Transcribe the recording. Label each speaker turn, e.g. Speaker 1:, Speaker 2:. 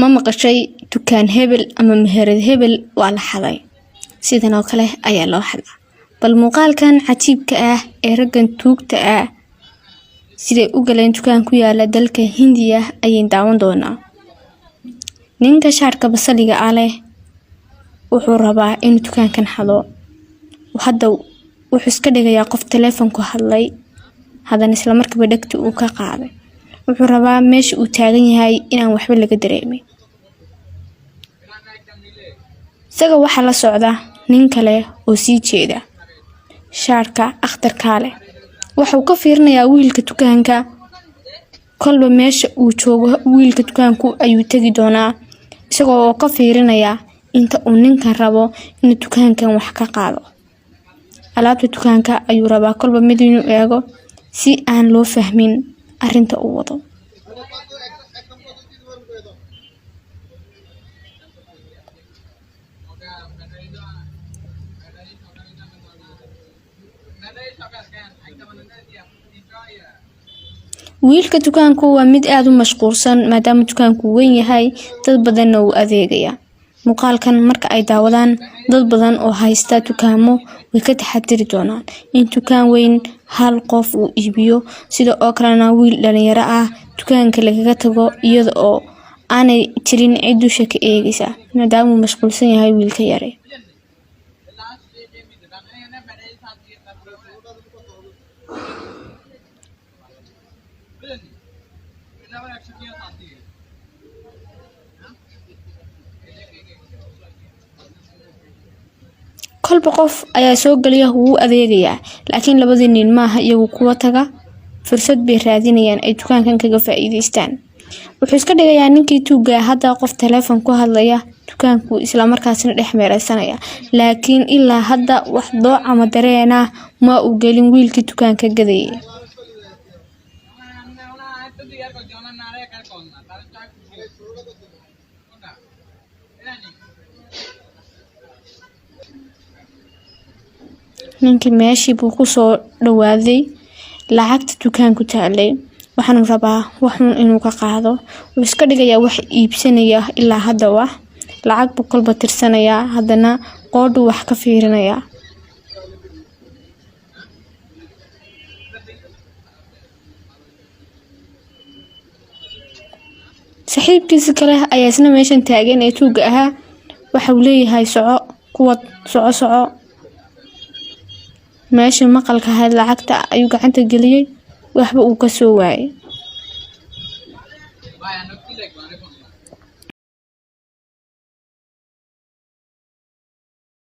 Speaker 1: Ma maqashay dukaan hebel ama meherad hebel waa la xaday? Sidan oo kale ayaa loo xadaa. Bal muuqaalkan cajiibka ah ee raggan tuugta ah siday u galeen dukaan ku yaala dalka Hindiya ayaan daawan doonaa. Ninka shaarka basaliga ah leh wuxuu rabaa inuu dukaankan xado. Hadda wuxuu iska dhigayaa qof telefoon ku hadlay, haddana isla markiiba dhegta uu ka qaaday. Wuxuu rabaa meesha uu taagan yahay inaan waxba laga dareemin. Isaga waxaa la socda nin kale oo sii jeeda shaarka akhtarka leh. Wuxuu ka fiirinayaa wiilka dukaanka. Kolba meesha uu joogo wiilka dukaanku ayuu tegi doonaa, isagoo ka fiirinaya inta uu ninkan rabo inuu dukaankan wax ka qaado. Alaabta dukaanka ayuu rabaa kolba mid inuu eego si aan loo fahmin arrinta uu wado. Wiilka dukaanku waa mid aad u mashquulsan maadaama dukaanku weyn yahay, dad badanna uu adeegaya. Muuqaalkan marka ay daawadaan dad badan oo haysta dukaamo way ka taxadiri doonaan in dukaan weyn hal qof uu iibiyo, sida oo kalena wiil dhalinyaro ah dukaanka lagaga tago iyada oo aanay jirin cid dusha ka eegaysa maadaama uu mashquulsan yahay wiilka yare. Kolba qof ayaa soo gelaya, wuu adeegayaa, laakiin labadii nin maaha iyagu kuwa taga. Fursad bay raadinayaan ay dukaankan kaga faa'iideystaan. Wuxuu iska dhigayaa ninkii tuugga hadda qof telefoon ku hadlaya dukaanku, isla markaasna dhex meeraysanaya, laakiin ilaa hadda wax dooc ama dareen ah ma uu gelin wiilkii dukaanka gadayay. Ninkii meeshii buu ku soo dhawaaday lacagta dukaanku taalay, waxaanu rabaa waxuun inuu ka qaado. Wuxuu iska dhigayaa wax iibsanaya ilaa hadda, wax lacag buu kolba tirsanayaa, haddana qoodhu wax ka fiirinayaa. Saaxiibkiisa kale ayaa isna meeshan taagan ee tuugga ahaa. Waxa uu leeyahay soco, kuwad, soco soco. Meesha maqalka ahayd lacagta ayuu gacanta geliyay, waxba uu ka soo waayay.